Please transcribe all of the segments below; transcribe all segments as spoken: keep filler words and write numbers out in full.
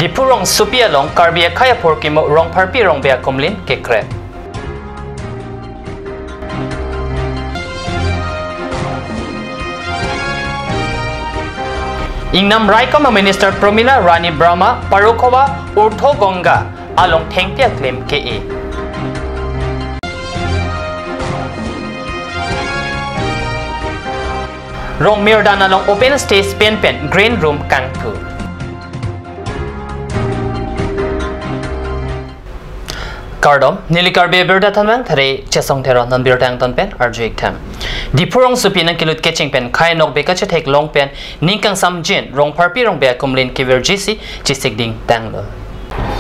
Diphu rongsopi along Karbi akhei apor kimo Rongpharpi Rongbe akumlin kekrep. Ingnam raikom a Minister Pramila Rani Brahma Parokhowa Urdhwa Ganga along thengpi aklim ke-e. Rongmirdan along open stage pen pen green room kangku. Kardom, neli Karbi Abirta Thanmang, thare Chesong Teron, non birta angton pen arju ik tha. Diphu rongsopi nangkelut kecheng pen khei nokbe kachetheklong pen ning kangsamjin Rongpharpi Rongbe akumlin kevirji si chesik ding tanglo.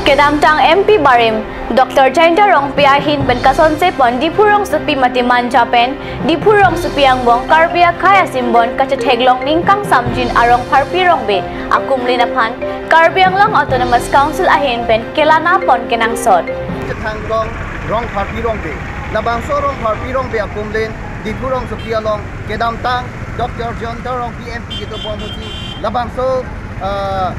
Kedamtang M P barim Doctor Jayanta Rongpi ahin pen kasonse pon Diphu rongsopi mate Manja pen Diphu rongsopi angbong Karbi akhei asimbon kachetheklong ning kangsamjin a Rongpharpi Rongbe akumlin aphan Karbi Anglong Autonomous Council ahin pen kelana pon kenangsot. Chethanglong Rongpharpi Rongbe. Labangso Rongpharpi Rongbe akumlin Diphu rongsopi along kedamtang Doctor Jayanta Rongpi M P kedo bom husi labangso, ah,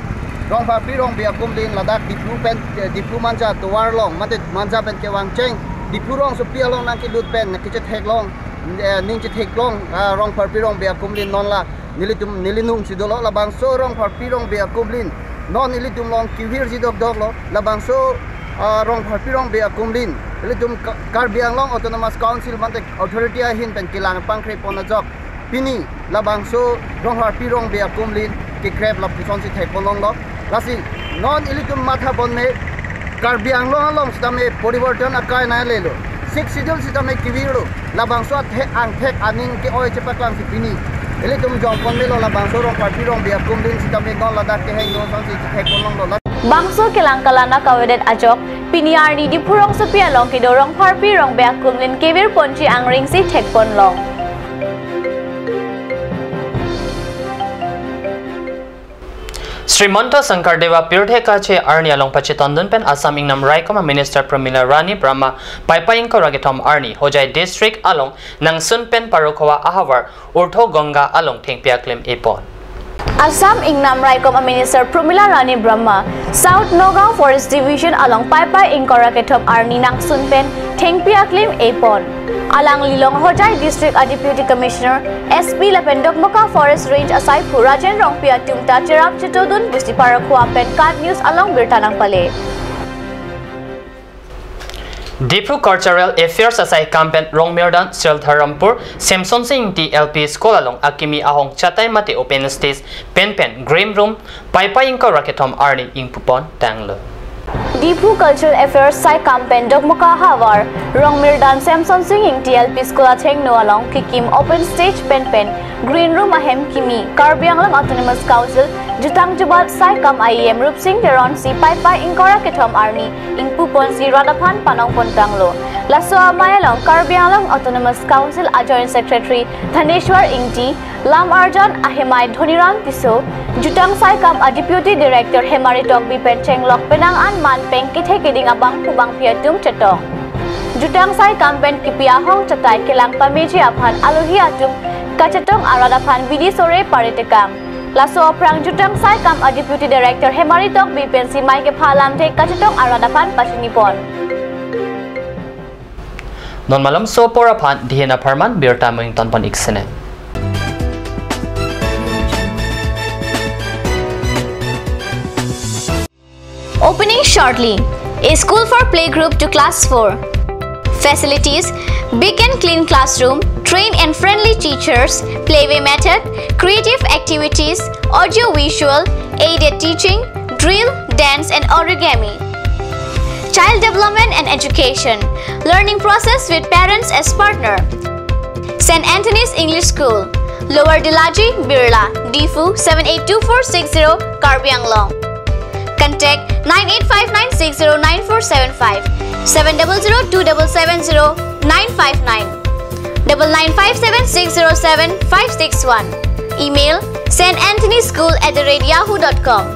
Rongpharpi Rongbe akumlin ladak Diphu pen, eh, Diphu Manja tovar along, mate Manja pen kevangcheng Diphu rongsopi along nangkelut pen nangkechetheklong, eh, ning chetheklong, ah, Rongpharpi Rongbe akumlin non la nelitum neli nung si dolo. Labangso Rongpharpi Rongbe akumlin non ilitum along kevirji dokdok lo. Labangso, ah, Rongpharpi Rongbe akumlin ilitum Ka-, Karbi Anglong Autonomous Council mate authority ahin pen kelang pangkre pon ajok pini labangso Rongpharpi Rongbe akumlin kekrep lapuson si theklong lo. Lasi non ilitum matha ponme Karbi Anglong along sitame poriborton akai nai lelo. Sixth Schedule sitame kevirlo. Labangso athe angthek aning ke-oi chepaklang si pini ilitum jong ponmelo. Labangso Rongpharpi Rongbe akumlin sitame non ladak keheng do son si theklong lo. Bangso kelang kelana kavedet ajok pini arni Diphu rongsopi along kedo Rongpharpi Rongbe akumlin kevir ponji angring si thek ponlong. Srimanta Sankardev apirthe kache arni along pachetondun pen Assam Ingnam raikom a Minister Pramila Rani Brahma Paipai ingkoi ra kethom arni Hojai District along nangsun pen Parokhowa ahavar Urdhwa Ganga along thengpi aklim epon. Assam Ingnam raikom a Minister Pramila Rani Brahma South Nagaon Forest Division along Paipai ingkoi ra kethom arni nangsun pen thengpi aklim epon. Alanglilong Hojai District a Deputy Commissioner, S P lapen Dokmoka Forest Range asaiphu Rajen Rongpi atum ta cherap chetodun pusi Parokhowa pen KAT News along birta nangpale. Diphu Cultural Affairs asaikam pen Rongmirdan Saldharampur Semsonsing Ingti L P School along akimi ahong chatai mate open stage pen pen green room Paipai ingkoi ra kethom arni ingpupon tanglo. Diphu Cultural Affairs saikam pen Dokmoka ahavar Rongmirdan Semsonsing Ingti L P School athengno along kekim open stage pen pen green room ahem kimi Karbi Anglong Autonomous Council jutang jubat saikam a E M Rupsing Teron si Paipai ingkoi ra kethom arni ingpupon si rat aphan panong pon tanglo. Laso amei along Karbi Anglong Autonomous Council a Joint Secretary Dhaneshwar Ingti, lam arjan ahemai Dhoniram Tisso, jutang saikam a Deputy Director Hemari Tokbi pen chenglok penang an man pen kethe keding abangphu bangphi atum chetong. Jutang saikam pen kipi ahong chatai kelang pameji aphan alohi atum kachetong arat aphan bidi sore paritekang. Laso aphrang jutang saikam a Deputy Director Hemari Tokbi pensi mei kepha alamthe kachetong arat aphan pachini pon. Non malomso apor aphan dihin apharman birta mo ingtonpon ik sene. Opening shortly. A school for playgroup to class four. Facilities: big and clean classroom, trained and friendly teachers, playway method, creative activities, audio visual, aided teaching, drill, dance and origami. Child development and education. Learning process with parents as partner. Saint Anthony's English School, Lower Dilaji, Birla, Diphu seven eight two four six zero, Karbi Anglong. Contact nine eight five nine six zero nine four seven five, seven double zero two double seven zero nine five nine, double nine five seven six zero seven five six one. Email: saint anthony school at the rate yahoo dot com.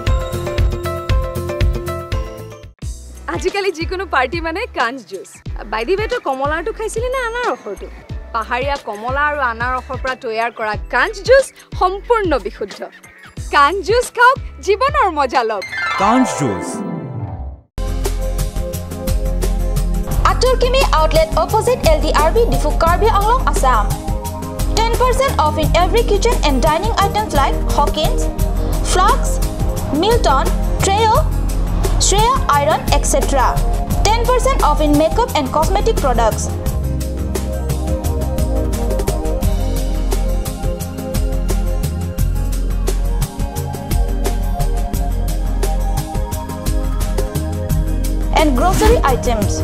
আজিকালি যিকোনো পাৰ্টি মানে কাঞ্চ juice. By the ৱে, তই কমলাৰটো খাইছিলি নে আনাৰসৰটো? পাহাৰীয়া কমলা আৰু আনাৰসৰ পৰা তৈয়াৰ কৰা কাঞ্চ জুচ সম্পূৰ্ণ বিশুদ্ধ। কাঞ্চ জুচ খাওক, জীৱনৰ মজা লওক। Kanj Juice. Atur Kimi Outlet, opposite L D R B, Diphu, Karbi Anglong, Assam. Ten percent off in every kitchen and dining items like Hawkins, flasks, Milton, Treo, Shreya iron, et cetera. Ten percent off in makeup and cosmetic products. And grocery items.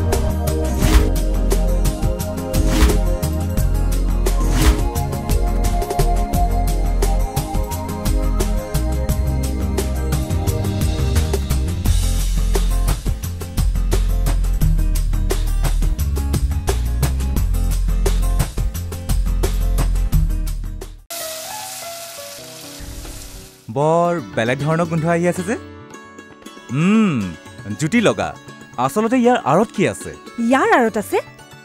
বৰ বেলেগ ধৰণৰ গোন্ধ আহি আছে যে। উম, জুতি লগা। আচলতে ইয়াৰ আঁৰত কি আছে? ইয়াৰ আঁৰত আছে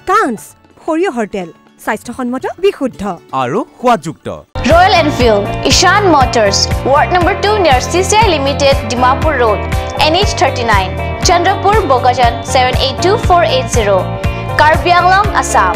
কাঞ্চ সৰিয়হৰ তেল, স্বাস্থ্যসন্মত, বিশুদ্ধ। আৰু সোৱাদযুক্ত। Royal Enfield, Ishan Motors, Ward number two near C C I Limited, Dimapur Road, N H thirty-nine, Chandrapur, Bokajan, seven eight two four eight zero, Karbi Anglong, Assam.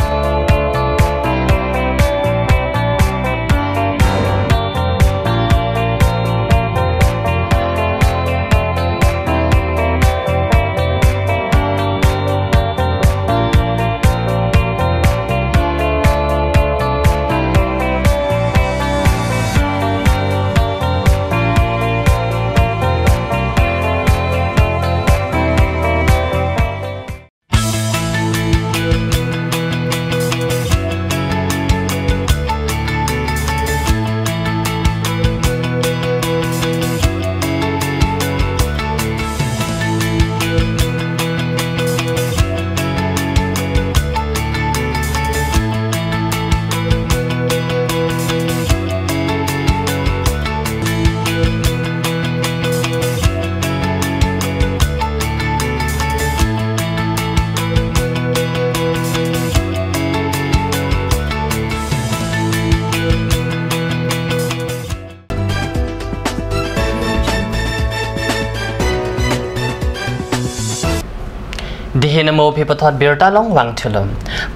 Dihin amo aphi pathot birta along vangthulo.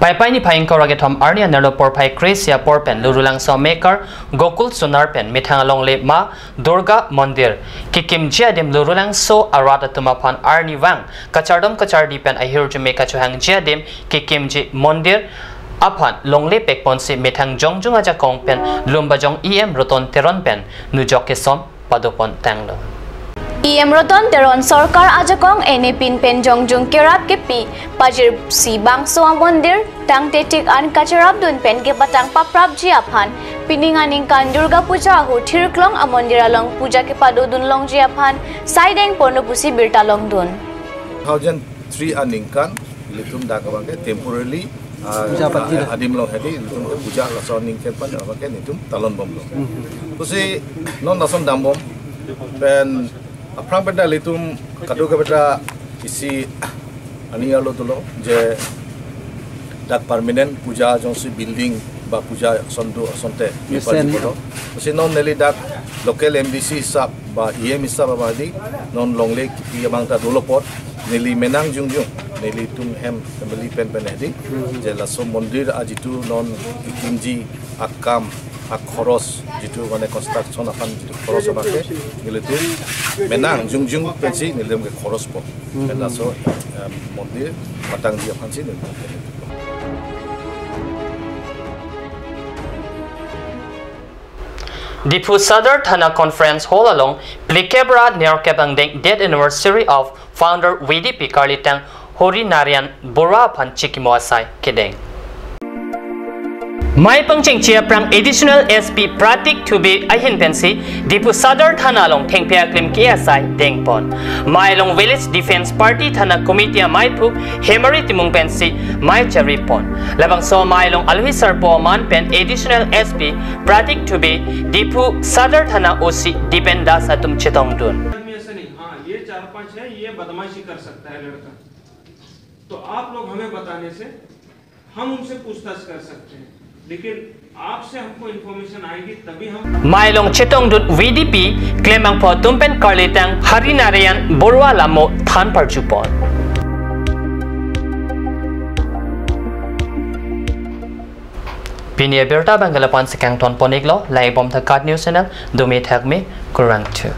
Paipai niphai ingkoi ra kethom arni anerlo porphai kre-isi apor pen Lurulangso amekar Gokul Sonar pen methang alongle Ma Durga Mondir kekimji adim Lurulangso arat atum aphan arnivang kachardom kachardi pen ahirjume kachohangji adim kekimji mondir aphan longle pekponsi methang jongjung ajakong pen Lumbajong E M Roton Teron pen nujok kesom padopon tanglo. E M Roton Teron sorkar ajakong enepin pen jongjung kerap kepi pajirsi bangso amondir tangte tik an kacharapdun pen kepatang paprapji aphan pining aningkan Durga Puja ahu Thirklong amondir along puja kepadodun longji aphan saideng ponlo pusi birta longdun. Two thousand three aningkan ilitum dak abangke temporarily, ah, Puja patji dah. Adim along hedi ilitum ke puja laso aningkan pen abangke nelitum talon bomlo. Pusi non lason dambom pen aphrang pen ta ilitum kadokave ta isi ani arlo dolo je dak permanent puja jongsi building ba puja ason do asonte mesen, mepar dolo. Pusi non neli dak local M D C hisap ba E M hisap abang hedi non longle kipi abang ta dolo apot neli menang jongjung nelitum hem family pen pen hedi je laso mondir ajitu non kekimji akam akhoros jitu mane construction aphan jitu khoros abangke nelitum menang jongjung pensi nelitum ke khorospo. Pen laso, em, mondir patangji aphansi nelitum. Diphu Sadar Thana Conference Hall along phlikep ra nerkep angdeng death anniversary of founder V D P karlitang Hari Narayan Borooah aphan chikimo asai kedeng. Mei pangchengche aphrang Additional S P Pratik Dubey ahin pensi Diphu Sadar Thana along thengpi aklim ke-e asai dengpon. Mei along Village Defence Party Thana Committee ameiphu Hemari Timung pensi mei charipon. Labangso amei along alohi sarpo aman pen Additional S P Pratik Dubey, Diphu Sadar Thana O C Dipen Das atum chetongdun. आदमी ऐसा नहीं, हाँ, ये चार पांच है, ये बदमाशी कर सकता है लड़का। तो आप लोग हमें बताने से हम उनसे पूछताछ कर सकते हैं। लेकिन आपसे हमको इन्फॉर्मेशन आएगी तभी हम Mai along chetongdun V D P klembangphu atum pen karlitang Hari Narayan Baruah lamo than parjupon. Pini abirta abang ke lapu-an si kangtonpon-iklo. Langdunbom tha KAT News Channel, dome thakme, kurvangthu.